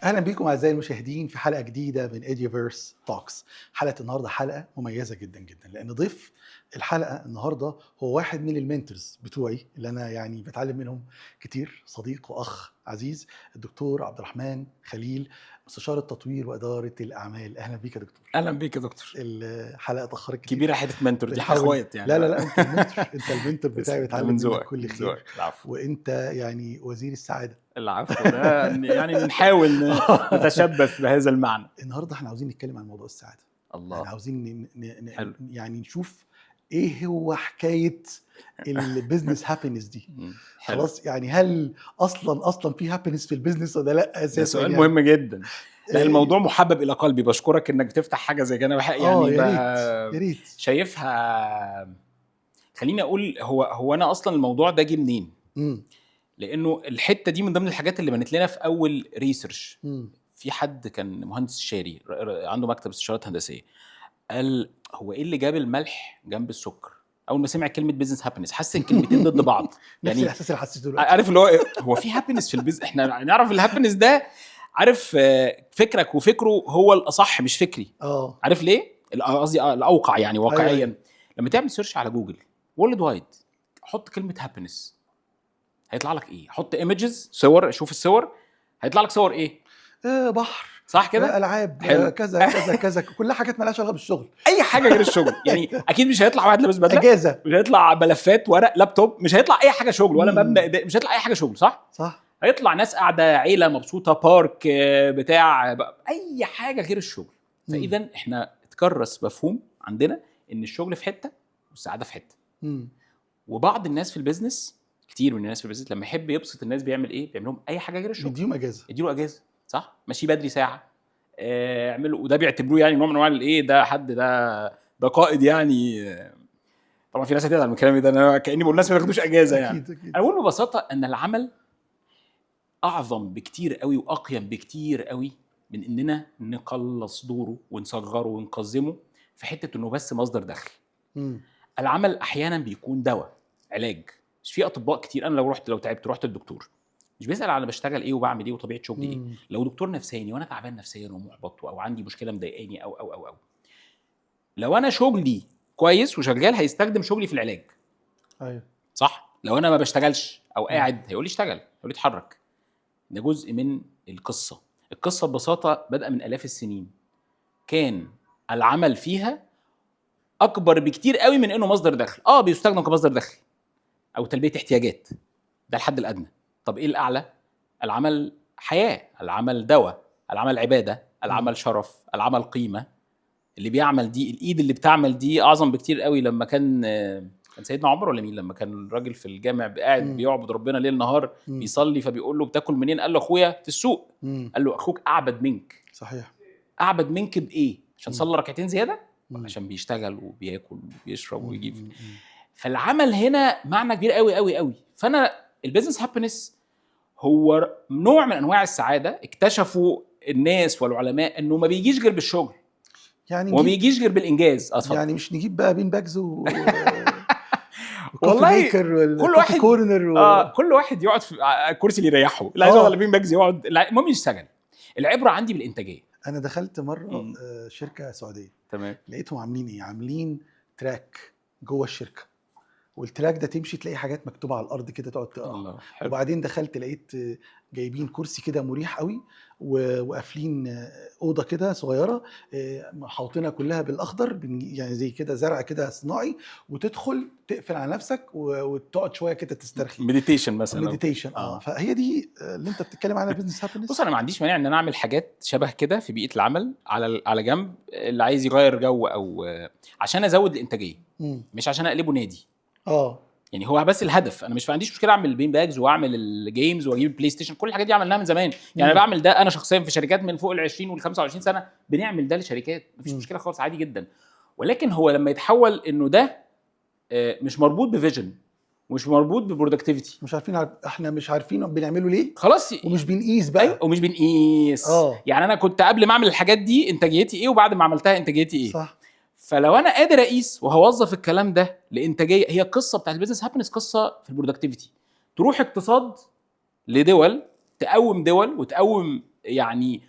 اهلا بيكم اعزائي المشاهدين في حلقة جديدة من EduVerse Talks. حلقة النهارده حلقة مميزة جدا جدا، لان ضيف الحلقة النهارده هو واحد من ال mentors بتوعي اللي انا يعني بتعلم منهم كتير، صديق واخ عزيز، الدكتور عبد الرحمن خليل، مستشار التطوير واداره الاعمال. اهلا بيك يا دكتور. اهلا بيك يا دكتور. الحلقة اتاخرت كتير. كبيرة حتة mentor دي، بنحاول- اخوات يعني. لا لا لا، انت ال mentor، انت ال mentor بتاعي، بتعلم من منك ذوقك، كل من خير. ذوقك. العفو. وانت يعني وزير السعاده. العفو، ده يعني نحاول نتشبث بهذا المعنى. النهارده احنا عاوزين نتكلم عن موضوع السعاده. الله. احنا عاوزين حلو. يعني نشوف ايه هو حكاية ال business happiness دي. حلو. خلاص، يعني هل اصلا في happiness في ال business ولا لا اساسا؟ ده سؤال يعني مهم جدا. لا، إيه. الموضوع محبب الى قلبي، بشكرك انك بتفتح حاجة زي كده. انا يعني يا ريت يا ريت. شايفها. خليني اقول هو انا اصلا الموضوع ده جه منين؟ لانه الحتة دي من ضمن الحاجات اللي بنت لنا في اول research. في حد كان مهندس استشاري عنده مكتب استشارات هندسيه، قال هو ايه اللي جاب الملح جنب السكر؟ اول ما سمع كلمة business happiness حس ان الكلمتين ضد بعض. نفس يعني الاحساس اللي حسيته دلوقتي. عارف اللي هو إيه؟ هو في happiness في ال business؟ احنا نعرف ال happiness ده، عارف، فكرك وفكره هو الاصح مش فكري. عارف ليه؟ قصدي الاوقع يعني واقعيا. لما تعمل search على جوجل worldwide، حط كلمة happiness، هيطلع لك ايه؟ حط images، صور، شوف الصور، هيطلع لك صور ايه؟ بحر. صح كده؟ العاب. حلو. كذا كذا كذا، كلها حاجات مالهاش علاقة بالشغل. اي حاجة غير الشغل، يعني اكيد مش هيطلع واحد لابس بدله، اجازه. مش هيطلع ملفات ورق لابتوب، مش هيطلع اي حاجة شغل ولا مبنى إداري، مش هيطلع اي حاجة شغل، صح؟ صح. هيطلع ناس قاعده، عيله مبسوطه، park، بتاع، اي حاجة غير الشغل. فاذا احنا اتكرس مفهوم عندنا ان الشغل في حتة والسعادة في حته. وبعض الناس في ال business، كتير من الناس في ال business، لما يحب يبسط الناس بيعمل ايه؟ بيعمل لهم اي حاجة غير الشغل. بيديهم اجازه. اديله اجازه، صح؟ ماشي بدري ساعه، اعملوا، وده بيعتبروه يعني نوع من انواع الايه، ده حد ده قائد يعني. طبعا في ناس هتزعل من كلامي ده، انا كاني بقول الناس ما ياخدوش اجازه يعني. اكيد اكيد. انا بقول ببساطة ان العمل اعظم بكتير قوي واقيم بكتير قوي من اننا نقلص دوره ونصغره ونقزمه في حتة انه بس مصدر دخل. العمل احيانا بيكون دواء، علاج. مش في اطباء كتير؟ انا لو رحت، لو تعبت رحت للدكتور، مش بيسال على بشتغل ايه وبعمل ايه وطبيعه شغلي ايه. لو دكتور نفساني وانا تعبان نفسيا ومحبط او عندي مشكلة مضايقاني او لو انا شغلي كويس وشغال، هيستخدم شغلي في العلاج. صح؟ لو انا ما بشتغلش او قاعد، هيقول لي اشتغل، هيقول لي اتحرك. ده جزء من القصه. القصة ببساطة بدأ من الاف السنين، كان العمل فيها اكبر بكتير قوي من انه مصدر دخل. بيستخدم كمصدر دخل او تلبية احتياجات، ده الحد الادنى. طب ايه الاعلى؟ العمل حياه، العمل دواء، العمل عباده، العمل شرف، العمل قيمه. اللي بيعمل دي، الايد اللي بتعمل دي اعظم بكتير قوي. لما كان سيدنا عمر ولا مين، لما كان الراجل في الجامع قاعد بيعبد ربنا ليل نهار، بيصلي، فبيقول له بتاكل منين؟ قال له اخويا في السوق. قال له اخوك اعبد منك. اعبد منك بايه؟ عشان صلى ركعتين زياده؟ عشان بيشتغل وبياكل وبيشرب ويجيب. فالعمل هنا معنى كبير قوي قوي قوي. فانا ال business happiness هو نوع من انواع السعاده، اكتشفوا الناس والعلماء انه ما بيجيش غير بالشغل يعني وما نجيب بيجيش غير بالانجاز. اتفضل. يعني مش نجيب بقى bean bags و والله maker كل واحد corner كل واحد يقعد في الكرسي اللي يريحه، اللي عايز يقعد على bean bags يقعد، المهم يشتغل. العبرة عندي بالانتاجيه. انا دخلت مرة شركة سعوديه، لقيتهم عاملين ايه؟ عاملين track جوه الشركه، وال track ده تمشي تلاقي حاجات مكتوبة على الارض كده، تقعد تقرا. الله، حلو. وبعدين دخلت لقيت جايبين كرسي كده مريح قوي وقافلين اوضة كده صغيره، محوطينها كلها بالاخضر، يعني زي كده زرع كده صناعي، وتدخل تقفل على نفسك وتقعد شوية كده تسترخي. meditation مثلا. meditation، اه. فهي دي اللي انت بتتكلم عنها، business happiness. بص، انا ما عنديش مانع ان انا اعمل حاجات شبه كده في بيئة العمل على جنب، اللي عايز يغير جو او عشان ازود الانتاجيه، مش عشان اقلبه نادي. يعني هو بس الهدف، انا مش ما عنديش مشكلة اعمل ال bean bags واعمل ال games واجيب ال PlayStation، كل الحاجات دي عملناها من زمان يعني. انا بعمل ده انا شخصيا في شركات من فوق ال 20 وال 25 سنه، بنعمل ده لشركات، مفيش مشكلة خالص، عادي جدا. ولكن هو لما يتحول انه ده مش مربوط ب vision ومش مربوط ب productivity. مش عارفين احنا مش عارفين بنعمله ليه. خلاص. ومش بنقيس بقى. ايوه، ومش بنقيس. يعني انا كنت قبل ما اعمل الحاجات دي انتاجيتي ايه، وبعد ما عملتها انتاجيتي ايه؟ فلو انا قادر اقيس وهوظف الكلام ده لانتاجيه، هي القصة بتاعت ال business happiness قصة في ال productivity. تروح اقتصاد لدول، تقوم دول وتقوم يعني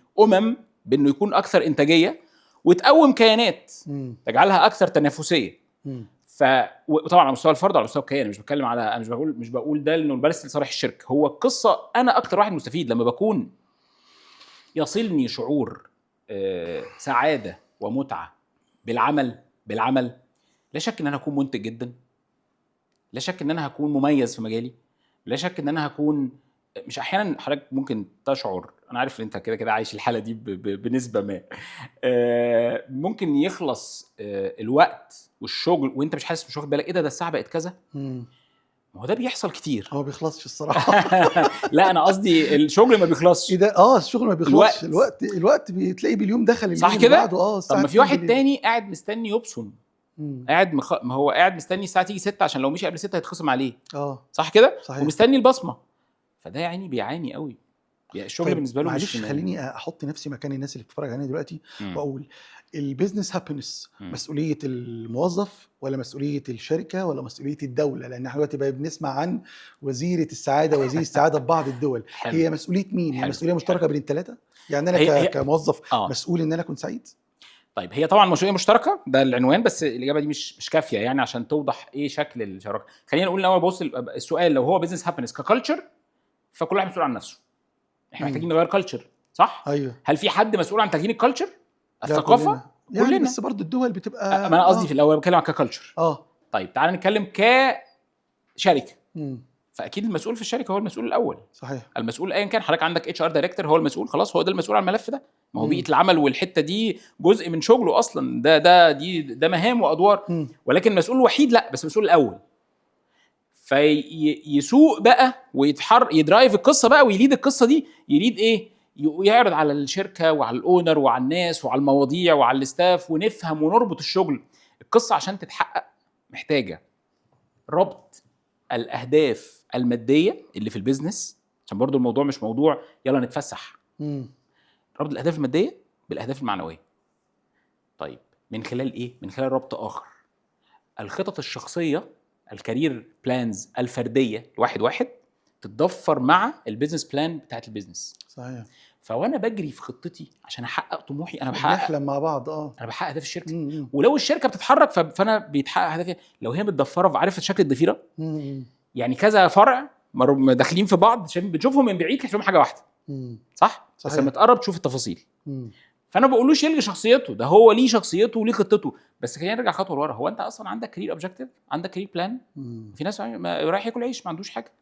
بانه يكون اكثر انتاجية، وتقوم كيانات تجعلها اكثر تنافسية. وطبعا على مستوى الفرد وعلى مستوى الكيان، مش بتكلم على، انا مش بقول ده انه بس لصالح الشركه. هو القصة انا اكتر واحد مستفيد لما بكون يصلني شعور سعادة ومتعه بالعمل. لا شك ان انا هكون منتج جدا، لا شك ان انا هكون مميز في مجالي، لا شك ان انا هكون مش احيانا حضرتك ممكن تشعر، انا عارف ان انت كده كده عايش الحالة دي بنسبة ما، ممكن يخلص الوقت والشغل وانت مش حاسس، مش واخد بالك، ايه ده الساعة بقت كذا. ما هو ده بيحصل كتير. هو ما بيخلصش الصراحه. لا، انا قصدي الشغل ما بيخلصش. ايه ده؟ اه، الشغل ما بيخلصش. الوقت. الوقت بتلاقي باليوم دخل اليوم صح اللي كده؟ بعده، طب الساعة ما في 2 واحد بالليل. تاني قاعد مستني يبصم. قاعد ما هو قاعد مستني الساعة تيجي 6 عشان لو مشي قبل 6 هيتخصم عليه. صح كده؟ صحيح. ومستني البصمه، فده يعني بيعاني قوي، يعني الشغل طيب بالنسبة له معلش مش خليني احط نفسي مكان الناس اللي بتتفرج علينا دلوقتي واقول ال business happiness مسؤولية الموظف ولا مسؤولية الشركة ولا مسؤولية الدوله؟ لان احنا دلوقتي بقى بنسمع عن وزيره السعاده، وزير السعادة في بعض الدول. هي مسؤولية مين؟ هي مسؤولية مشتركة بين الثلاثه؟ يعني انا كموظف مسؤول ان انا اكون سعيد؟ طيب، هي طبعا مسؤولية مشتركه، ده العنوان، بس الاجابة دي مش كافيه يعني عشان توضح ايه شكل الشراكه. خلينا نقول الاول، بص، السؤال لو هو business happiness ك culture، فكل واحد مسؤول عن نفسه. احنا محتاجين نغير culture، صح؟ ايوه. هل في حد مسؤول عن تغيير ال culture؟ لا، الثقافه؟ كلنا. يعني كلنا. بس برضه الدول بتبقى ما انا قصدي في الاول بتكلم عن ك culture. طيب، تعال نتكلم كشركه. فاكيد المسؤول في الشركة هو المسؤول الاول. المسؤول ايا كان، حضرتك عندك HR director هو المسؤول، خلاص، هو ده المسؤول عن الملف ده. ما هو بيئة العمل والحتة دي جزء من شغله اصلا، ده ده دي ده مهام وادوار. ولكن المسؤول الوحيد لا، بس المسؤول الاول، فيسوق بقى ويتحر ي drive القصة بقى وي lead القصة دي. ي lead ايه؟ يعرض على الشركة وعلى ال owner وعلى الناس وعلى المواضيع وعلى ال staff، ونفهم ونربط الشغل. القصة عشان تتحقق محتاجه ربط الاهداف المادية اللي في ال business، عشان برضو الموضوع مش موضوع يلا نتفسح. ربط الاهداف المادية بالاهداف المعنويه. طيب، من خلال ايه؟ من خلال ربط اخر، الخطط الشخصيه، ال career plans الفردية الواحد واحد، تتضفر مع ال business plan بتاعت ال business. فوانا بجري في خطتي عشان احقق طموحي، انا بحقق بنحلم مع بعض. انا بحقق اهداف الشركه. ولو الشركة بتتحرك فانا بيتحقق هدفي. لو هي متضفره، عارف شكل الضفيره؟ يعني كذا فرع داخلين في بعض، بتشوفهم من بعيد تحسهم حاجة واحده. صح؟ صحيح. بس لما تقرب تشوف التفاصيل. فانا ما بقولوش يلغي شخصيته، ده هو ليه شخصيته وليه خطته، بس خلينا نرجع خطوة لورا. هو انت اصلا عندك career objective؟ عندك career plan؟ في ناس رايح ياكل عيش، ما عندوش حاجه،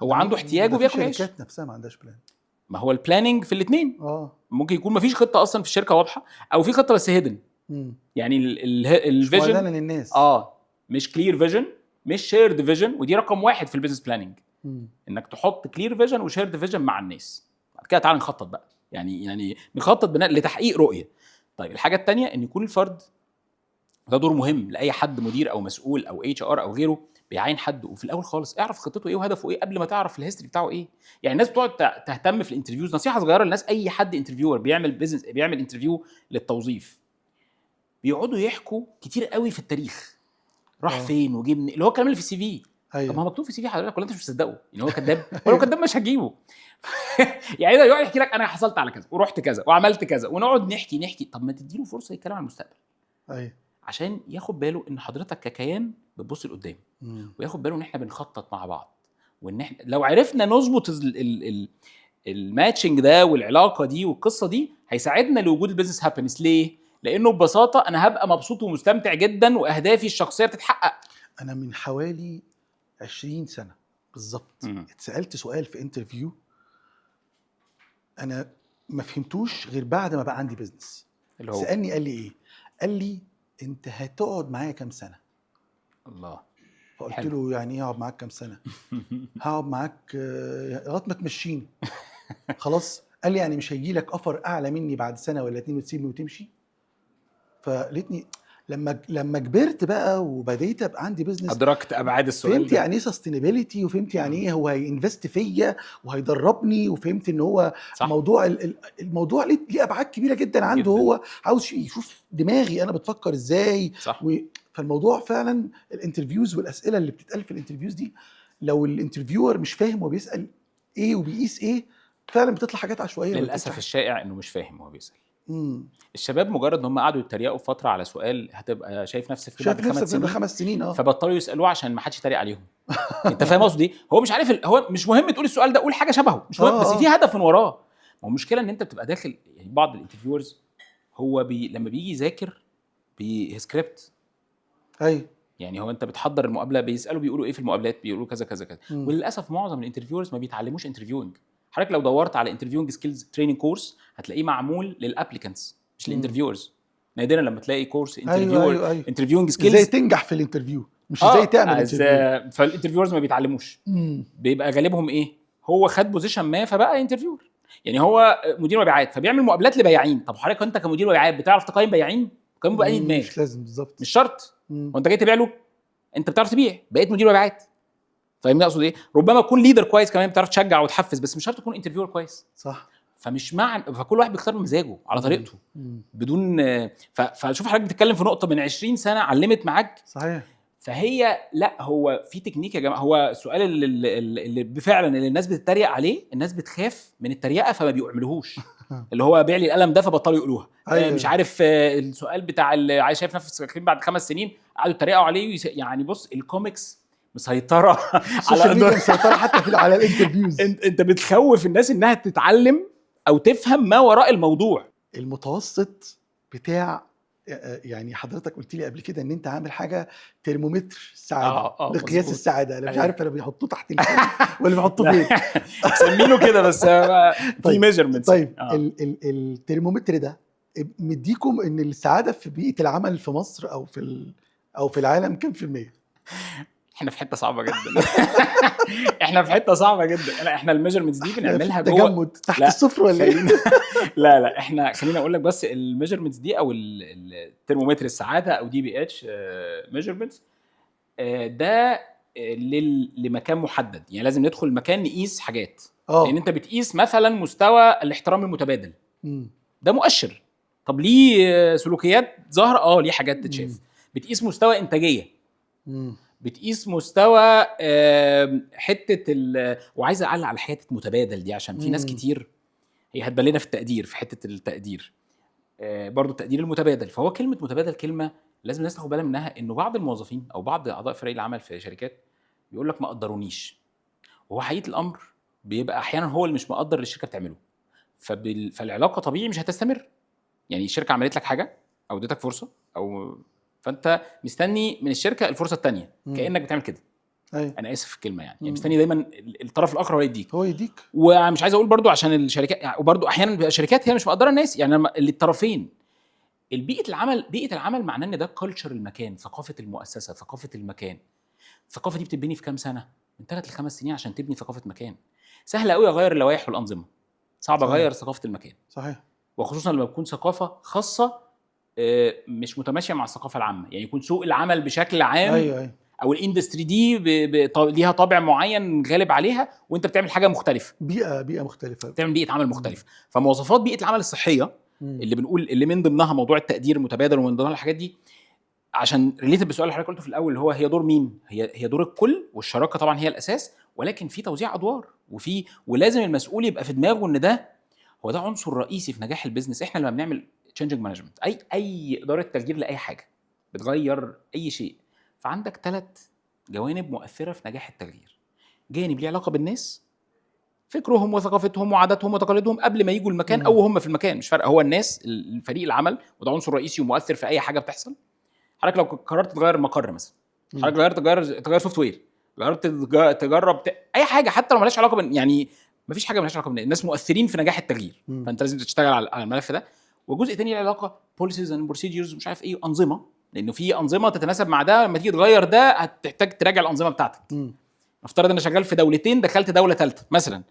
هو عنده احتياج ده في وبياكل عيش. شركات نفسها ما عندهاش plan. ما هو ال planning في الاثنين. ممكن يكون ما فيش خطه اصلا في الشركة واضحه، او في خطه بس hidden. يعني مش ال vision معلنة للناس. اه، مش clear vision، مش shared vision، ودي رقم واحد في ال business planning. انك تحط clear vision و shared vision مع الناس. بعد كده تعال نخطط بقى، يعني نخطط بناء لتحقيق رؤيه. طيب، الحاجة الثانية ان يكون الفرد، ده دور مهم لاي حد مدير او مسؤول او HR او غيره بيعين حد، وفي الاول خالص اعرف خطته ايه وهدفه ايه قبل ما تعرف ال history بتاعه ايه. يعني الناس بتقعد تهتم في ال interviews. نصيحة صغيرة للناس، اي حد interviewer بيعمل business، بيعمل interview للتوظيف، بيقعدوا يحكوا كتير قوي في التاريخ، راح فين وجه منين، اللي هو الكلام اللي في ال CV. طب ما هو مكتوب في ال CV حضرتك، ولا انت مش مصدقه ان هو كذاب؟ ولو كذاب مش هتجيبه. يعني ده يقعد يحكي لك انا حصلت على كذا ورحت كذا وعملت كذا، ونقعد نحكي نحكي. طب ما تديله فرصة يتكلم عن المستقبل عشان ياخد باله ان حضرتك ككيان بتبص لقدام، وياخد باله ان احنا بنخطط مع بعض، وان احنا لو عرفنا نظبط ال matching ده والعلاقة دي والقصه دي، هيساعدنا لوجود ال business happiness. ليه؟ لانه ببساطة انا هبقى مبسوط ومستمتع جدا واهدافي الشخصية بتتحقق. انا من حوالي 20 سنة بالظبط اتسالت سؤال في interview، انا ما فهمتوش غير بعد ما بقى عندي business. اللي هو؟ سالني، قال لي ايه؟ قال لي: انت هتقعد معايا كام سنه؟ الله. فقلت حلو. له: يعني ايه اقعد معاك كام سنه؟ هقعد معاك لغاية ما تمشيني خلاص. قال لي: يعني مش هيجي لك offer اعلى مني بعد سنة ولا اتنين وتسيبني وتمشي؟ فلقيتني لما كبرت بقى وبديت ابقى عندي business، ادركت ابعاد السؤال فهمت ده. يعني ايه sustainability، وفهمت يعني ايه هو هي invest فيا وهيدربني، وفهمت ان هو موضوع الموضوع ليه ابعاد كبيرة جدا عنده. جداً. هو عاوز يشوف دماغي انا بتفكر ازاي. فالموضوع فعلا ال interviews والاسئلة اللي بتتقال في ال interviews دي، لو ال interviewer مش فاهم هو بيسال ايه وبيقيس ايه، فعلا بتطلع حاجات عشوائيه. ما للاسف بتطلع. الشائع انه مش فاهم هو بيسال. الشباب مجرد ان هم قعدوا يتريقوا فترة على سؤال هتبقى شايف نفسك فين شايف بعد 5 نفسك بعد سنين، 5 سنين، اه. فبطلوا يسالوه عشان ما حدش يتريق عليهم. انت فاهم قصدي ايه؟ هو مش عارف هو مش مهم تقول السؤال ده، قول حاجة شبهه، مش مهم، بس في هدف من وراه. ما هو المشكلة ان انت بتبقى داخل، يعني بعض ال interviewers هو لما بيجي يذاكر سكريبت. يعني هو انت بتحضر المقابله، بيسالوا بيقولوا ايه في المقابلات، بيقولوا كذا كذا كذا. وللاسف معظم ال interviewers ما بيتعلموش interviewing. حضرتك لو دورت على interviewing skills training course هتلاقيه معمول لل applicants مش لل interviewers. نادرا لما تلاقي course interviewer interviewing skills. ازاي تنجح في ال interview، مش ازاي تعمل interview. فال interviewers ما بيتعلموش. بيبقى غالبهم ايه؟ هو خد position ما فبقى interviewer، يعني هو مدير مبيعات فبيعمل مقابلات لبياعين. طب حضرتك انت كمدير مبيعات بتعرف تقيم بياعين؟ تقيمه بأنهي دماغ؟ مش لازم بالظبط. مش شرط. وانت جاي تبيع له، انت بتعرف تبيع، بقيت مدير مبيعات. فاهمني اقصد ايه؟ ربما تكون leader كويس كمان، بتعرف تشجع وتحفز، بس مش شرط تكون interviewer كويس. فمش مع فكل واحد بيختار بمزاجه على طريقته بدون فشوف حضرتك بتتكلم في نقطة من 20 سنة علمت معاك. فهي لا، هو في تكنيك يا جماعه. هو السؤال اللي فعلا اللي الناس بتتريق عليه، الناس بتخاف من التريقه فما بيعملوهوش، اللي هو بيع لي القلم ده، فبطلوا يقولوها. مش عارف، السؤال بتاع اللي عايز شايف نفسك فين بعد 5 سنين، قعدوا يتريقوا عليه يعني بص، الكوميكس مسيطرة ال social media مسيطرة حتى على ال interviews. انت بتخوف الناس انها تتعلم او تفهم ما وراء الموضوع. المتوسط بتاع، يعني حضرتك قلت لي قبل كده ان انت عامل حاجة ترمومتر السعادة لقياس السعاده. انا مش عارف انا بيحطوه تحت الفم ولا بيحطوه فين. سمينه كده بس في measurements. طيب، ال الترمومتر ده مديكم ان السعادة في بيئة العمل في مصر او في العالم كام في المية؟ احنا في حتة صعبة جدا، احنا في حتة صعبة جدا. لا، احنا ال measurements دي بنعملها جوه تجمد تحت لا، الصفر ولا ايه؟ لا لا، احنا خلينا اقول لك بس ال measurements دي او الترمومتر السعادة او DBH measurements ده لمكان محدد، يعني لازم ندخل المكان نقيس حاجات، لان انت بتقيس مثلا مستوى الاحترام المتبادل. ده مؤشر. طب ليه سلوكيات ظاهره؟ اه، ليه حاجات تتشاف. بتقيس مستوى انتاجيه، بتقيس مستوى حتة وعايز اعلق على حتة متبادل دي عشان في ناس كتير هي هتبان لنا في التقدير، في حتة التقدير برضو التقدير المتبادل. فهو كلمة متبادل كلمة لازم الناس تاخد بالها منها، انه بعض الموظفين او بعض اعضاء فريق العمل في شركات بيقول لك ما قدرونيش، وهو حقيقة الامر بيبقى احيانا هو اللي مش مقدر اللي الشركة بتعمله، فالعلاقه طبيعي مش هتستمر. يعني الشركة عملت لك حاجة او اديتك فرصة او فانت مستني من الشركة الفرصة الثانية. كانك بتعمل كده. انا اسف في الكلمه، يعني مستني دايما الطرف الاخر هو يديك. هو يديك. ومش عايز اقول برضو عشان الشركات يعني، وبرضو احيانا بيبقى شركات هي مش مقدره الناس، يعني لما اللي الطرفين البيئة العمل، بيئة العمل معناه ان ده culture المكان، ثقافة المؤسسه، ثقافة المكان. الثقافة دي بتتبني في كام سنه؟ من 3 ل5 سنين عشان تبني ثقافة مكان. سهل قوي اغير اللوائح والانظمه، صعب اغير ثقافة المكان. وخصوصا لما تكون ثقافة خاصة مش متماشيه مع الثقافة العامه، يعني يكون سوق العمل بشكل عام ايوه ايوه او ال industry دي ليها طابع معين غالب عليها، وانت بتعمل حاجة مختلفه. بيئه مختلفه. بتعمل بيئة عمل مختلفه. فمواصفات بيئة العمل الصحية اللي بنقول اللي من ضمنها موضوع التقدير المتبادل ومن ضمنها الحاجات دي، عشان related بالسؤال اللي حضرتك قلته في الاول اللي هو هي دور مين؟ هي دور الكل، والشراكه طبعا هي الاساس، ولكن في توزيع ادوار وفي ولازم المسؤول يبقى في دماغه ان ده هو ده عنصر رئيسي في نجاح ال business. احنا لما بنعمل change management، اي ادارة تغيير لاي حاجة بتغير اي شيء، فعندك ثلاث جوانب مؤثرة في نجاح التغيير. جانب ليه علاقة بالناس، فكرهم وثقافتهم وعاداتهم وتقاليدهم قبل ما يجوا المكان او هم في المكان، مش فارقه، هو الناس الفريق العمل، وده عنصر رئيسي ومؤثر في اي حاجة بتحصل. حضرتك لو قررت تغير مقر مثلا، حضرتك غيرت تغير software، غيرت تجرب اي حاجة حتى لو مالهاش علاقة يعني مفيش حاجة مالهاش علاقة بالناس، الناس مؤثرين في نجاح التغيير. فانت لازم تشتغل على الملف ده. وجزء تاني له علاقة policies and procedures، مش عارف ايه، انظمه، لانه في انظمة تتناسب مع ده، لما تيجي تغير ده هتحتاج تراجع الانظمة بتاعتك. نفترض انا شغال في دولتين، دخلت دولة ثالثة مثلا،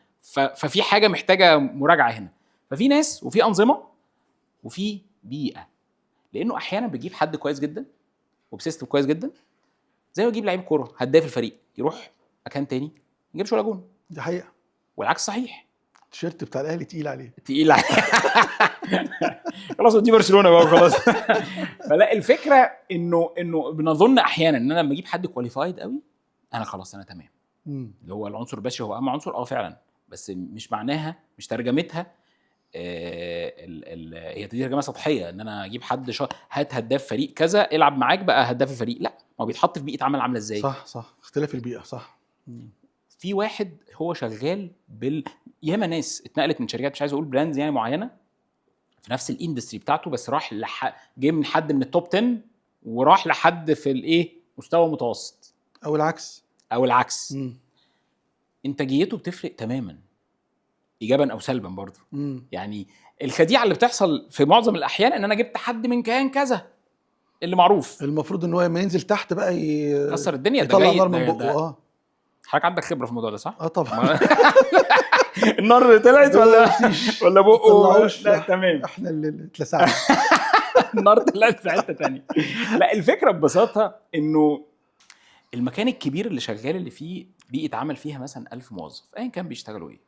ففي حاجة محتاجه مراجعه هنا. ففي ناس وفي انظمة وفي بيئه. لانه احيانا بتجيب حد كويس جدا وب system كويس جدا، زي ما تجيب لعيب كورة هداف الفريق يروح مكان تاني ما يجيبش ولا جون. دي حقيقة. والعكس صحيح. التيشيرت بتاع الاهلي تقيل عليه. تقيل عليه. خلاص ودي برشلونة بقى وخلاص. فلا، الفكرة انه بنظن احيانا ان انا لما اجيب حد qualified قوي انا خلاص انا تمام. اللي هو العنصر البشري هو اهم عنصر، فعلا، بس مش معناها، مش ترجمتها ال ال هي دي ترجمه سطحية ان انا اجيب حد هات هداف فريق كذا العب معاك بقى هداف الفريق. لا، ما هو بيتحط في بيئة عمل عامله ازاي. صح صح، اختلاف البيئه، صح. في واحد هو شغال ياما ناس اتنقلت من شركات، مش عايز اقول brands يعني معينة في نفس ال industry بتاعته، بس راح جه من حد من ال top 10 وراح لحد في الايه، مستوى متوسط. او العكس. او العكس. انتاجيته بتفرق تماما، ايجابا او سلبا برضه. يعني الخديعة اللي بتحصل في معظم الاحيان ان انا جبت حد من كيان كذا اللي معروف، المفروض ان هو لما ينزل تحت بقى كسر الدنيا، ده يطلع جاي نار من ده بقه. ده حضرتك عندك خبره في الموضوع ده صح؟ اه طبعا. النار طلعت ولا بقه؟ طلعوش. لا تمام. احنا اللي اتلسعنا. النار طلعت في حتة ثانية. لا، الفكرة ببساطة انه المكان الكبير اللي شغال اللي فيه بيئة عمل فيها مثلا 1000 موظف، ايا كان بيشتغلوا ايه،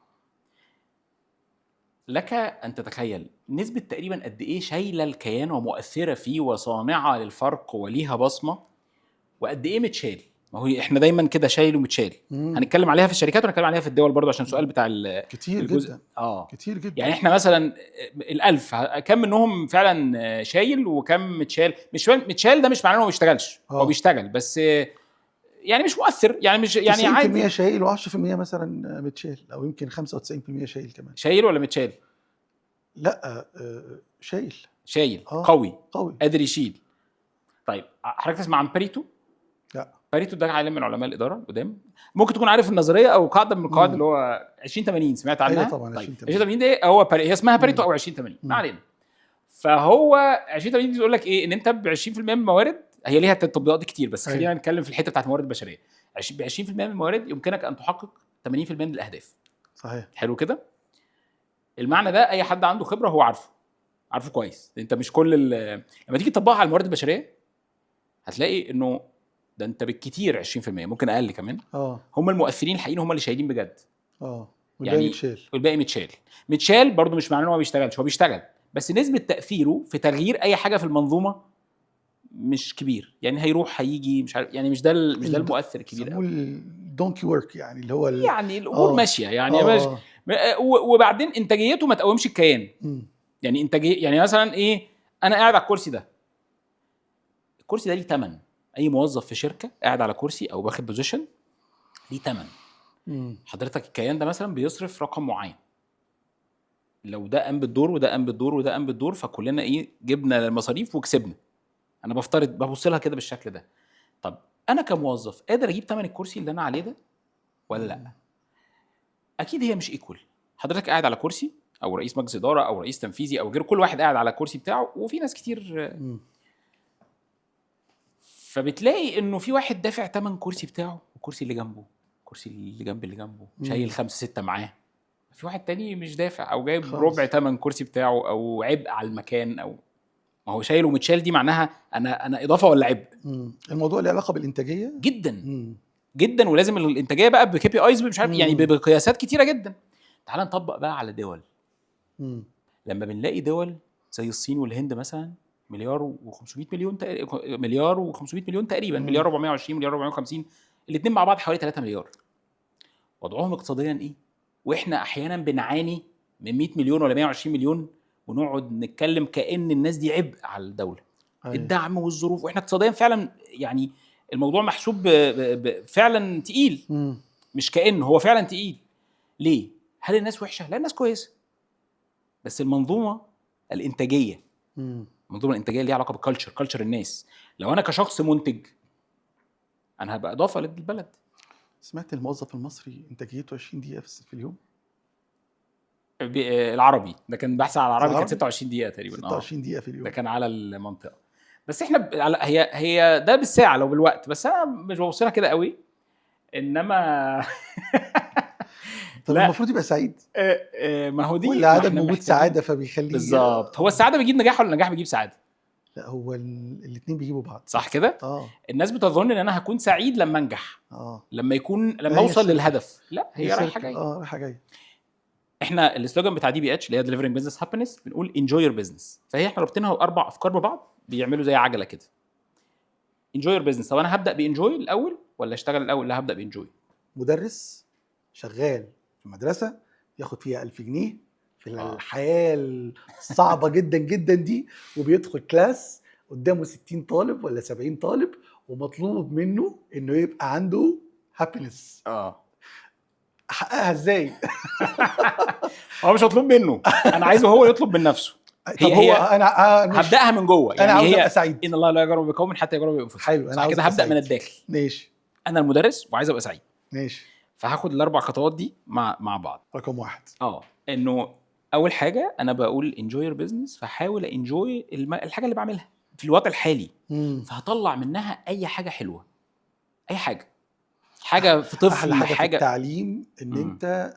لك ان تتخيل نسبه تقريبا قد ايه شايله الكيان ومؤثرة فيه وصانعه للفرق وليها بصمة، وقد ايه متشال. ما هو احنا دايما كده شايل ومتشال. هنتكلم عليها في الشركات وهنتكلم عليها في الدول برضو، عشان السؤال بتاع كتير الجزء جدا. كتير جدا. يعني احنا مثلا الألف كم منهم فعلا شايل وكم متشال؟ مش متشال ده مش معناه انه ما بيشتغلش، هو بيشتغل بس يعني مش مؤثر، يعني مش يعني 90% عادي. شايل و10% مثلا متشال، او يمكن 95% شايل كمان. شايل ولا متشال؟ لا، شايل. شايل. قوي. قوي. قادر يشيل. طيب حضرتك تسمع عن باريتو؟ لا. باريتو ده عالم من علماء الادارة القدام، ممكن تكون عارف النظرية او قاعدة من القواعد اللي هو 20 80، سمعت عنها؟ ايوه طبعا. طيب 20 20 80 دي هو هي اسمها باريتو او 20 80، ما علينا. فهو 20 80 دي بتقول لك ايه؟ ان انت ب 20% من الموارد، هي ليها تطبيقات كتير بس خلينا نتكلم في الحتة بتاعت الموارد البشرية. ب 20% من الموارد يمكنك ان تحقق 80% من الاهداف. صحيح. حلو كده؟ المعنى ده اي حد عنده خبره هو عارفه كويس. انت مش كل لما تيجي تطبقها على الموارد البشرية هتلاقي انه ده انت بالكتير 20%، ممكن اقل كمان. هم المؤثرين الحقيقيين، هم اللي شايلين بجد. والباقي يعني متشال. والباقي متشال. متشال برضه مش معناه ان هو ما بيشتغلش، هو بيشتغل بس نسبه تاثيره في تغيير اي حاجة في المنظومة مش كبير، يعني هيروح هيجي مش عارف، يعني مش ده المؤثر الكبير يسموه قوي. ال donkey work، يعني اللي هو يعني الامور ماشية يعني ماشي. وبعدين انتاجيته ما تقومش الكيان. يعني انتاجية يعني مثلا ايه، انا قاعد على الكرسي ده، الكرسي ده ليه ثمن. اي موظف في شركة قاعد على كرسي او واخد position ليه ثمن. حضرتك الكيان ده مثلا بيصرف رقم معين، لو ده قام بالدور وده قام بالدور وده قام بالدور، فكلنا ايه، جبنا المصاريف وكسبنا. انا بفترض ببص لها كده بالشكل ده. طب انا كموظف قادر اجيب ثمن الكرسي اللي انا عليه ده ولا لا؟ اكيد هي مش equal. حضرتك قاعد على كرسي او رئيس مجلس ادارة او رئيس تنفيذي او غيره، كل واحد قاعد على الكرسي بتاعه، وفي ناس كتير. فبتلاقي انه في واحد دافع ثمن كرسي بتاعه، والكرسي اللي جنبه، الكرسي اللي جنب اللي جنبه، شايل خمسة ستة معاه. في واحد تاني مش دافع او جايب ربع ثمن كرسي بتاعه او عبء على المكان، او ما هو شايل ومتشال، دي معناها انا اضافه ولا عبء؟ الموضوع له علاقة بالانتاجيه؟ جدا. جدا، ولازم الانتاجية بقى ب KPIs مش عارف يعني بقياسات كتيرة جدا. تعال نطبق بقى على دول. لما بنلاقي دول زي الصين والهند مثلا، مليار و500 مليون مليار و500 مليون تقريبا، مليار 420، مليار 450، الاثنين مع بعض حوالي 3 مليار. وضعهم اقتصاديا ايه؟ واحنا احيانا بنعاني من 100 مليون ولا 120 مليون، ونقعد نتكلم كأن الناس دي عبء على الدولة. الدعم والظروف، واحنا اقتصاديا فعلا يعني الموضوع محسوب فعلا تقيل. مش كأنه هو فعلا تقيل. ليه؟ هل الناس وحشة؟ لا، الناس كويسة، بس المنظومة الانتاجية، المنظومة الانتاجية ليها علاقة بال culture، culture الناس. لو انا كشخص منتج انا هبقى اضافه للبلد. سمعت الموظف المصري انتاجيته 20 دقيقة في اليوم؟ العربي ده كان بحث على العربي، كان العربي؟ 26 دقيقة تقريبا. 26 دقيقة في اليوم. ده كان على المنطقة، بس احنا هي ده بالساعة لو بالوقت، بس انا مش ببص لها كده قوي، انما طب لا. المفروض يبقى سعيد. ما هو دي ولا ما عدم احنا وجود محتاجين. سعادة فبيخليه بالظبط. هو السعادة بتجيب نجاح ولا النجاح بيجيب سعادة؟ لا، هو الاثنين بيجيبوا بعض. صح كده؟ اه. الناس بتظن ان انا هكون سعيد لما انجح، لما يكون لما هي اوصل circle. للهدف. لا، هي رايحة circle. جايه. اه، رايحة جايه. احنا ال slogan بتاع DBH اللي هي delivering business happiness بنقول enjoy your business، فهي احنا رابطينها باربع افكار ببعض بيعملوا زي عجله كده. enjoy your business، طب انا هبدا ب enjoy الاول ولا اشتغل الاول؟ لا، هبدا ب enjoy. مدرس شغال في مدرسه ياخد فيها 1000 جنيه في الحياة الصعبة جدا جدا دي، وبيدخل class قدامه 60 طالب ولا 70 طالب، ومطلوب منه انه يبقى عنده happiness. احققها ازاي؟ هو مش مطلوب منه، انا عايزه هو يطلب من نفسه. طب هي هو هي انا ماشي. هبداها من جوه. انا يعني عاوز هي ابقى سعيد. ان الله لا يغير بقوم حتى يغيروا بانفسهم. حلو، انا صح عاوز كده؟ أبقى هبدا من سعيد. الداخل. ماشي. انا المدرس وعايز ابقى سعيد. ماشي. فهاخد الاربع خطوات دي مع بعض. رقم واحد. انه اول حاجة انا بقول enjoy your business، فحاول enjoy الحاجة اللي بعملها في الوضع الحالي. فهطلع منها اي حاجة حلوه، اي حاجة، حاجة في طفل، احلى حاجة في حاجة التعليم ان انت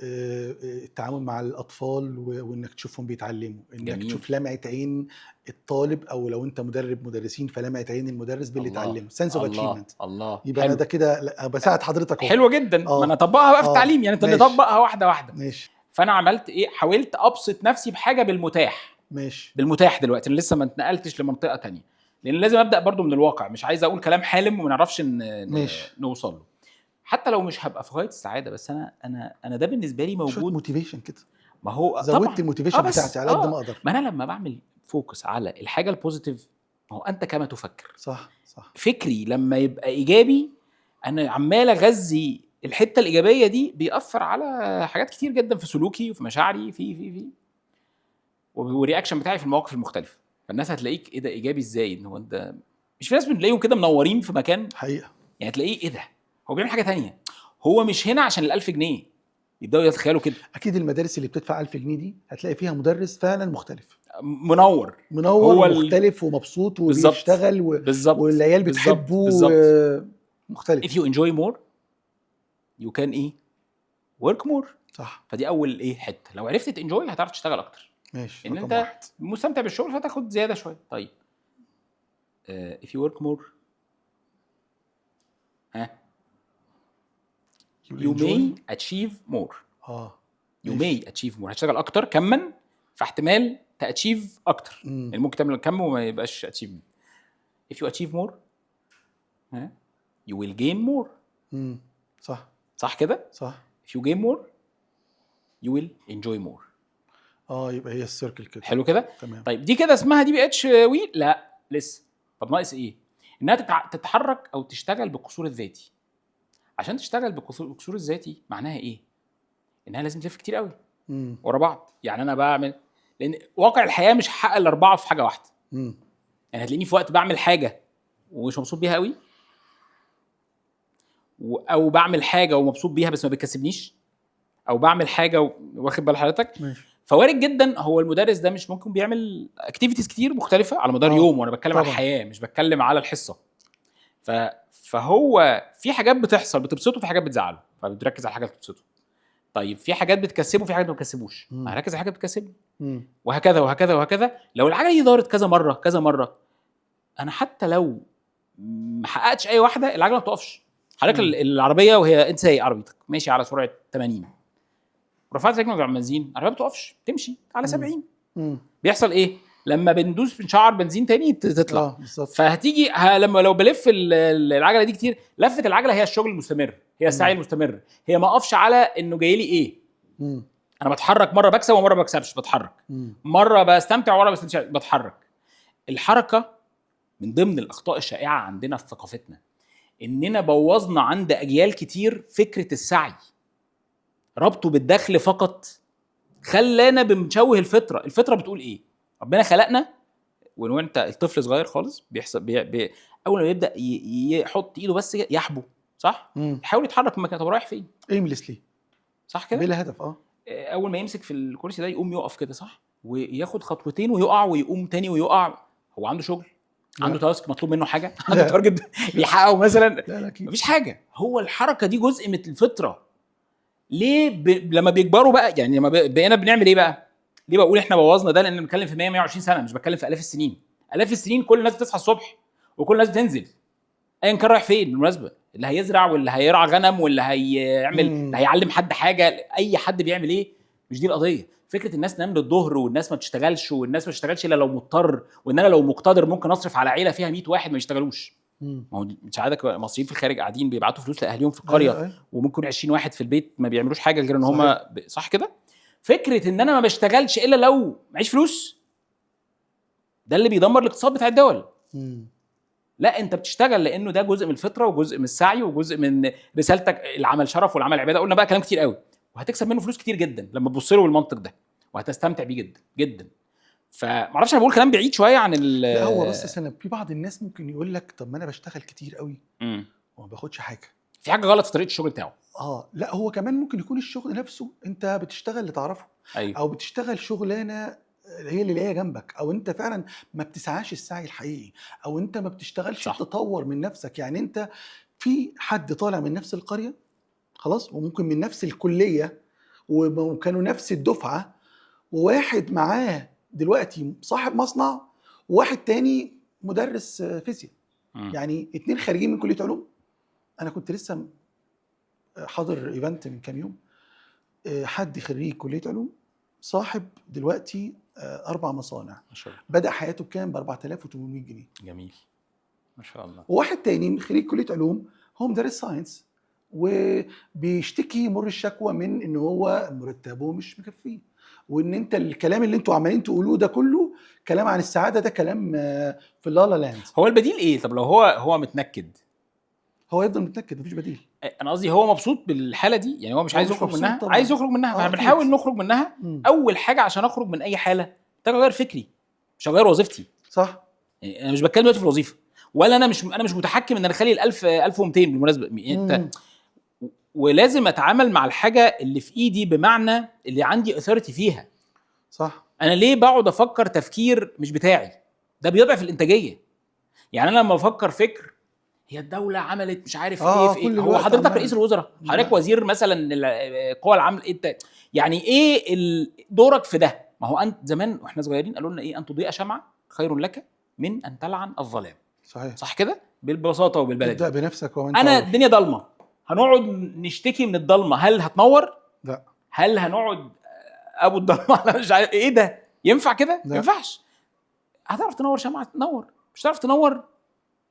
التعامل مع الاطفال وانك تشوفهم بيتعلموا، انك تشوف لمعة عين الطالب، او لو انت مدرب مدرسين فلمعه عين المدرس باللي الله. اتعلمه، sense of الله achievement. الله. يبقى انا حلو. ده كده لا، بساعد حضرتك اهو. حلوة جدا. ما انا اطبقها بقى في التعليم، يعني انت نطبقها واحدة واحده. ماشي. فانا عملت ايه؟ حاولت ابسط نفسي بحاجة بالمتاح. ماشي. بالمتاح دلوقتي، انا لسه ما اتنقلتش لمنطقه تانية، لان لازم ابدا برضو من الواقع، مش عايز اقول كلام حالم وما نعرفش نوصل له. حتى لو مش هبقى في غاية السعاده، بس انا ده بالنسبة لي شوية موجود. motivation كده. ما هو زودت طبعا ال motivation بس بتاعتي على قد ما اقدر. ما انا لما بعمل focus على الحاجة ال positive، ما هو انت كما تفكر. صح صح. فكري لما يبقى ايجابي، انا عمال اغذي الحتة الايجابية دي، بيأثر على حاجات كتير جدا في سلوكي وفي مشاعري في وال reaction بتاعي في المواقف المختلفه. فالناس هتلاقيك ايه ده، ايجابي ازاي؟ ان هو انت مش في ناس بنلاقيهم كده منورين في مكان حقيقه. يعني تلاقيه ايه ده، هو بيعمل حاجة تانية، هو مش هنا عشان ال1000 جنيه، يبداوا يتخيلوا كده. اكيد المدارس اللي بتدفع 1000 جنيه دي هتلاقي فيها مدرس فعلا مختلف. منور. منور هو ومختلف ومبسوط وبيشتغل والعيال بتحبه. مختلف. if you enjoy more you can ايه work more. صح. فدي اول ايه حته، لو عرفت ت enjoy هتعرف تشتغل اكتر. ماشي. ان رقم انت واحد. مستمتع بالشغل فتاخد زيادة شويه. طيب if you work more ها You you enjoy. may achieve more. You may achieve more، هتشتغل اكتر كما، فاحتمال ت achieve اكتر. يعني ممكن تعمل كم وما يبقاش achievement. if you achieve more ها you will gain more. صح. صح كده؟ صح. if you gain more you will enjoy more. يبقى هي ال circle كده. حلو كده؟ تمام. طيب دي كده اسمها DBH wheel؟ لا لسه. طب ناقص ايه؟ انها تتحرك او تشتغل بالقصور الذاتي. عشان تشتغل بالقصور الذاتي معناها ايه؟ انها لازم تلف كتير قوي ورا بعض. يعني انا بعمل، لان واقع الحياة مش هحقق الاربعة في حاجة واحده. يعني هتلاقيني في وقت بعمل حاجة ومش مبسوط بيها قوي، او بعمل حاجة ومبسوط بيها بس ما بتكسبنيش، او بعمل حاجة واخد بال حضرتك؟ ماشي. فوارد جدا هو المدرس ده مش ممكن بيعمل activities كتير مختلفة على مدار يوم، وانا بتكلم على الحياة مش بتكلم على الحصه. فهو في حاجات بتحصل بتبسطه، في حاجات بتزعله، فبتركز على الحاجات اللي بتبسطه. طيب في حاجات بتكسبه، في حاجات ما بتكسبوش، هركز على حاجات بتكسبني. وهكذا وهكذا وهكذا. لو العجلة دي دارت كذا مرة كذا مرة، انا حتى لو ما حققتش اي واحدة العجلة ما بتقفش. حضرتك العربية وهي انت سايق عربيتك ماشي على سرعة 80، رفعت رجلك على البنزين العربية ما بتقفش، تمشي على 70. بيحصل ايه؟ لما بندوس بنشعر بنزين تاني تطلع. بالظبط. فهتيجي لما لو بلف العجلة دي كتير، لفه العجلة هي الشغل المستمر، هي السعي المستمر، هي ما اقفش على انه جاي لي ايه. انا بتحرك، مرة بكسب ومرة ما بكسبش، بتحرك. مرة بستمتع ومرة بستمتع، بتحرك. الحركة من ضمن الاخطاء الشائعة عندنا في ثقافتنا، اننا بوظنا عند اجيال كتير فكرة السعي، ربطه بالدخل فقط، خلانا بنشوه الفطرة. الفطرة بتقول ايه؟ ربنا خلقنا وانت الطفل صغير خالص بيحصل اول ما يبدا يحط ايده بس كده يحبو، صح؟ يحاول يتحرك من مكانه، طب رايح فين؟ aimlessly. صح كده؟ بلا هدف. اول ما يمسك في الكرسي ده يقوم يقف كده، صح؟ وياخد خطوتين ويقع ويقوم تاني ويقع. هو عنده شغل؟ لا. عنده task مطلوب منه حاجة؟ عنده لا. target بيحققه مثلا؟ لا لا اكيد مفيش حاجة. هو الحركة دي جزء من الفطرة. ليه لما بيكبروا بقى، يعني لما بقينا بنعمل ايه بقى؟ ليه بقول احنا بوظنا ده؟ لان بنتكلم في 100 120 سنه، مش بتكلم في الاف السنين. الاف السنين كل الناس بتصحى الصبح وكل الناس بتنزل، ايا كان رايح فين بالمناسبة، اللي هيزرع واللي هيرعى غنم واللي هيعمل اللي هيعلم حد حاجة، اي حد بيعمل ايه مش دي القضية. فكرة الناس تنام للظهر والناس ما تشتغلش، والناس ما تشتغلش الا لو مضطر، وان انا لو مقتدر ممكن اصرف على عيله فيها 100 واحد ما يشتغلوش. ما هو مش عادك مصريين في الخارج قاعدين بيبعتوا فلوس لاهاليهم في القرية. أيوة. وممكن 20 واحد في البيت ما بيعملوش حاجة غير ان هم صح كده. فكرة ان انا ما بشتغلش الا لو معيش فلوس، ده اللي بيدمر الاقتصاد بتاع الدول. لا، انت بتشتغل لانه ده جزء من الفطرة وجزء من السعي وجزء من رسالتك. العمل شرف والعمل عباده، قلنا بقى كلام كتير قوي، وهتكسب منه فلوس كتير جدا لما تبص له بالمنطق ده، وهتستمتع بيه جدا جدا. فمعرفش، انا بقول كلام بعيد شوية عن ال لا هو بس سنة في بعض الناس ممكن يقول لك طب ما انا بشتغل كتير قوي وما باخدش حاجة. في حاجة غلط في طريقه الشغل بتاعه. لا هو كمان ممكن يكون الشغل نفسه انت بتشتغل اللي تعرفه. أيوه. او بتشتغل شغلانة هي اللي لاقيها جنبك، او انت فعلا ما بتسعاش السعي الحقيقي، او انت ما بتشتغلش تطور من نفسك. يعني انت في حد طالع من نفس القرية خلاص، وممكن من نفس الكلية، وكانوا نفس الدفعة، وواحد معاه دلوقتي صاحب مصنع، وواحد تاني مدرس فيزياء. يعني 2 خارجين من كليه علوم. انا كنت لسه حاضر event من كام يوم، حد خريج كليه علوم صاحب دلوقتي 4 مصانع. ما شاء الله. بدأ حياته بكام؟ ب 4800 جنيه. جميل، ما شاء الله. وواحد تاني من خريج كليه علوم هو مدرس science، وبيشتكي مر الشكوى من ان هو مرتبه مش مكفيه، وان انت الكلام اللي انتوا عمالين تقولوه ده كله كلام عن السعادة، ده كلام في اللالا لاند. هو البديل ايه؟ طب لو هو متنكد، هو يفضل متنكد، مفيش بديل. انا قصدي هو مبسوط بالحالة دي، يعني هو مش عايز يخرج منها، طبعا. عايز يخرج منها، فاحنا بنحاول نخرج منها. اول حاجة عشان اخرج من اي حاله محتاج اغير فكري، مش هغير وظيفتي. صح. يعني انا مش بتكلم دلوقتي في الوظيفة، ولا انا مش متحكم ان انا اخلي ال1000 1200 بالمناسبة. انت ولازم اتعامل مع الحاجة اللي في ايدي، بمعنى اللي عندي authority فيها. صح. انا ليه بقعد افكر تفكير مش بتاعي؟ ده بيضعف الانتاجية. يعني انا لما افكر فكر هي الدولة عملت مش عارف ايه في ايه، هو حضرتك رئيس الوزراء، حضرتك وزير مثلا القوى العاملة، انت يعني ايه دورك في ده؟ ما هو انت زمان واحنا صغيرين قالوا لنا ايه؟ ان تضيء شمعة خير لك من ان تلعن الظلام. صحيح. صح كده؟ بالبساطة وبالبلدي. ابدا بنفسك. ومن انا الدنيا ضلمة، هنقعد نشتكي من الضلمة، هل هتنور؟ لا. هل هنقعد ابو الضلمة؟ انا مش عارف ايه ده، ينفع كده؟ ما ينفعش. هتعرف تنور شمعة؟ تنور. مش هتعرف تنور،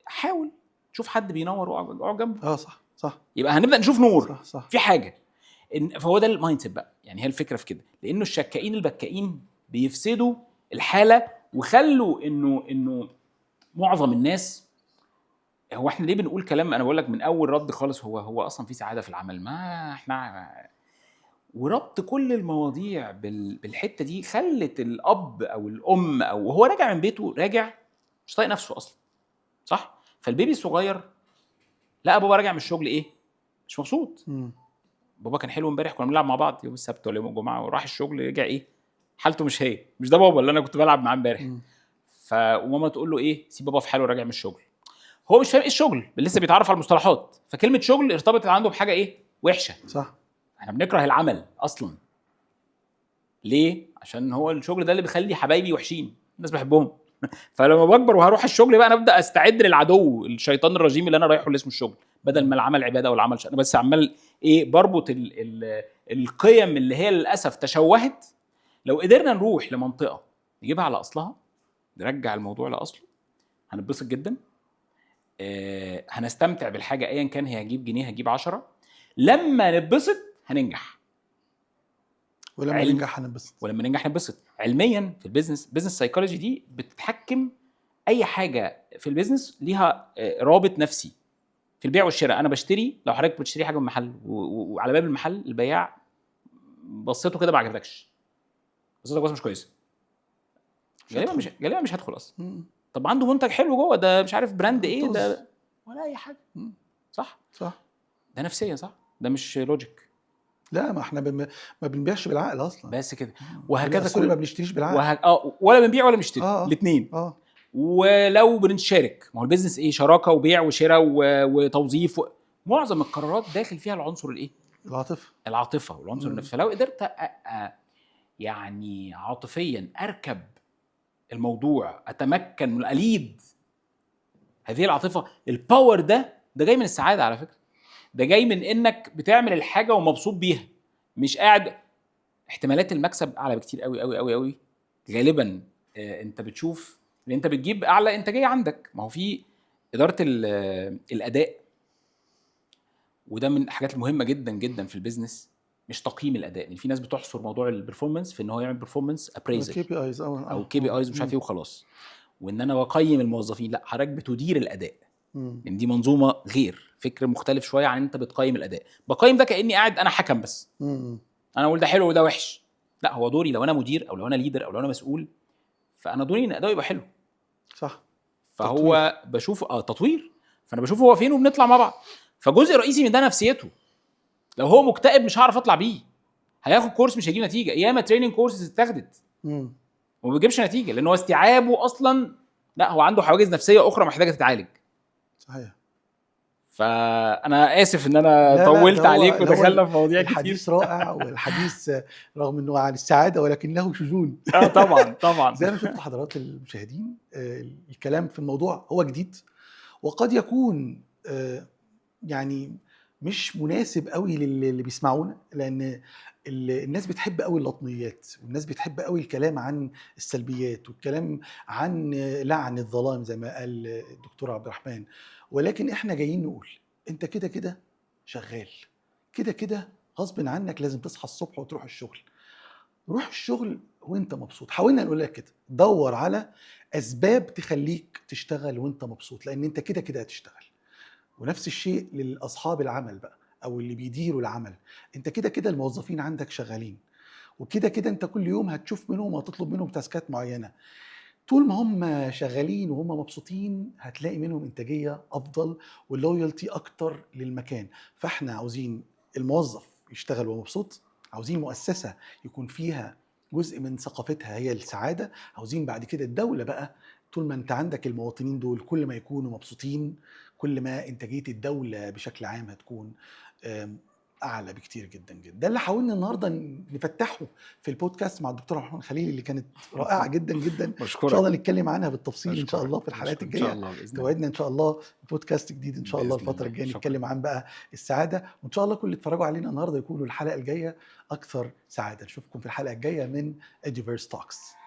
حاول شوف حد بينور واقعد جنبه. صح صح. يبقى هنبدا نشوف نور. صح صح. في حاجة فهو ده ال mindset بقى. يعني هي الفكرة في كده، لانه الشكاين البكائين بيفسدوا الحالة وخلوا انه معظم الناس. هو احنا ليه بنقول كلام؟ انا بقول لك من اول رد خالص، هو اصلا في سعادة في العمل؟ ما احنا وربط كل المواضيع بالحتة دي خلت الاب او الام او هو راجع من بيته، راجع مش طايق نفسه اصلا. صح؟ فالبيبي الصغير لا بابا راجع من الشغل ايه؟ مش مبسوط. بابا كان حلو امبارح، كنا بنلعب مع بعض يوم السبت ولا يوم الجمعة، وراح الشغل رجع ايه؟ حالته مش هي، مش ده بابا اللي انا كنت بلعب معاه امبارح. فماما تقول له ايه؟ سيب بابا في حاله راجع من الشغل. هو مش فاهم ايه الشغل، لسه بيتعرف على المصطلحات، فكلمه شغل ارتبطت عنده بحاجة ايه؟ وحشة. صح. احنا بنكره العمل اصلا. ليه؟ عشان هو الشغل ده اللي بيخلي حبايبي وحشين، الناس بحبهم. فلما بكبر وهروح الشغل بقى انا ابدا استعد للعدو الشيطان الرجيم اللي انا رايحة اللي اسمه الشغل، بدل ما العمل عباده والعمل انا بس عمال ايه؟ بربط ال ال القيم اللي هي للاسف تشوهت. لو قدرنا نروح لمنطقه نجيبها على اصلها، نرجع الموضوع لاصله، هنتبسط جدا. هنستمتع بالحاجة ايا كان، هي هجيب جنيه هجيب 10. لما نتبسط هننجح، ولما ننجح هننبسط، ولما ننجح ننبسط. علميا في ال business، business psychology دي بتتحكم اي حاجة في ال business ليها رابط نفسي. في البيع والشراء، انا بشتري، لو حضرتك بتشتري حاجة من محل وعلى باب المحل البياع بصيته كده ما عجبتكش، بصيتك بس مش كويسة، غالبا مش هدخل اصلا. طب عنده منتج حلو جوه ده، مش عارف brand ايه ده، ولا اي حاجة. صح صح. ده نفسية، صح؟ ده مش logic. لا، ما احنا ما بنبيعش بالعقل اصلا، بس كده. وهكذا كل ما بنشتريش بالعقل، ولا بنبيع ولا بنشتري، الاثنين. ولو بنشارك، ما هو ال business ايه؟ شراكة وبيع وشراء وتوظيف معظم القرارات داخل فيها العنصر الايه؟ العاطفة. العاطفة والعنصر النفسي. فلو قدرت يعني عاطفيا اركب الموضوع، اتمكن من ا lead هذه العاطفه. ال power ده جاي من السعادة على فكره، ده جاي من انك بتعمل الحاجة ومبسوط بيها، مش قاعد. احتمالات المكسب اعلى بكتير قوي قوي قوي قوي غالبا. انت بتشوف ان انت بتجيب اعلى انتاجية عندك. ما هو في ادارة الاداء، وده من الحاجات المهمة جدا جدا في ال business، مش تقييم الاداء. يعني في ناس بتحصر موضوع ال performance في ان هو يعمل performance appraisal KPIs او KPIs مش عارف ايه وخلاص، وان انا بقيم الموظفين. لا، حضرتك بتدير الاداء، لان دي منظومة غير، فكر مختلف شوية عن انت بتقيم الاداء. بقيم ده كاني قاعد انا حكم بس، انا اقول ده حلو وده وحش. لا، هو دوري لو انا مدير او لو انا leader او لو انا مسؤول، فانا دوري ان اداؤه يبقى حلو. فهو تطوير. بشوف تطوير، فانا بشوف هو فين وبنطلع مع بعض. فجزء رئيسي من ده نفسيته. لو هو مكتئب مش هعرف اطلع بيه، هياخد course مش هيجيب نتيجه. ياما training courses اتاخدت وما بيجيبش نتيجه، لان هو استيعابه اصلا لا، هو عنده حواجز نفسية اخرى محتاجه تتعالج. فانا اسف ان انا لا لا، طولت ده هو عليك ده هو ودخلنا في مواضيع كتير. الحديث رائع، والحديث رغم انه عن السعادة ولكن له شجون. اه طبعا طبعا. زي ما شفتوا حضرات المشاهدين، الكلام في الموضوع هو جديد، وقد يكون يعني مش مناسب قوي للي بيسمعونا، لان الناس بتحب قوي اللطميات، والناس بتحب قوي الكلام عن السلبيات والكلام عن لعن الظلام زي ما قال الدكتور عبد الرحمن. ولكن احنا جايين نقول انت كده كده شغال، كده كده غصب عنك لازم تصحى الصبح وتروح الشغل. روح الشغل وانت مبسوط. حاولنا نقول لك كده، دور على اسباب تخليك تشتغل وانت مبسوط، لان انت كده كده هتشتغل. ونفس الشيء للاصحاب العمل بقى او اللي بيديروا العمل، انت كده كده الموظفين عندك شغالين، وكده كده انت كل يوم هتشوف منهم وهتطلب منهم task ات معينه. طول ما هم شغالين وهم مبسوطين هتلاقي منهم انتاجية افضل وال loyalty اكتر للمكان. فاحنا عاوزين الموظف يشتغل وهو مبسوط، عاوزين مؤسسة يكون فيها جزء من ثقافتها هي السعاده، عاوزين بعد كده الدولة بقى، طول ما انت عندك المواطنين دول كل ما يكونوا مبسوطين كل ما انتاجية الدولة بشكل عام هتكون اعلى بكتير جدا جدا. ده اللي حاولنا النهارده نفتحه في البودكاست مع الدكتور عبد الرحمن خليل، اللي كانت رائعة جدا جدا. ان شاء الله نتكلم عنها بالتفصيل ان شاء الله في الحلقات الجايه. ان شاء الله باذن الله. توعدنا ان شاء الله بودكاست جديد ان شاء الله بإذن الفترة الله. الجاية شكراً. نتكلم عن بقى السعاده، وان شاء الله كل اللي اتفرجوا علينا النهارده يكونوا الحلقة الجاية اكثر سعاده. نشوفكم في الحلقة الجاية من Eduverse Talks.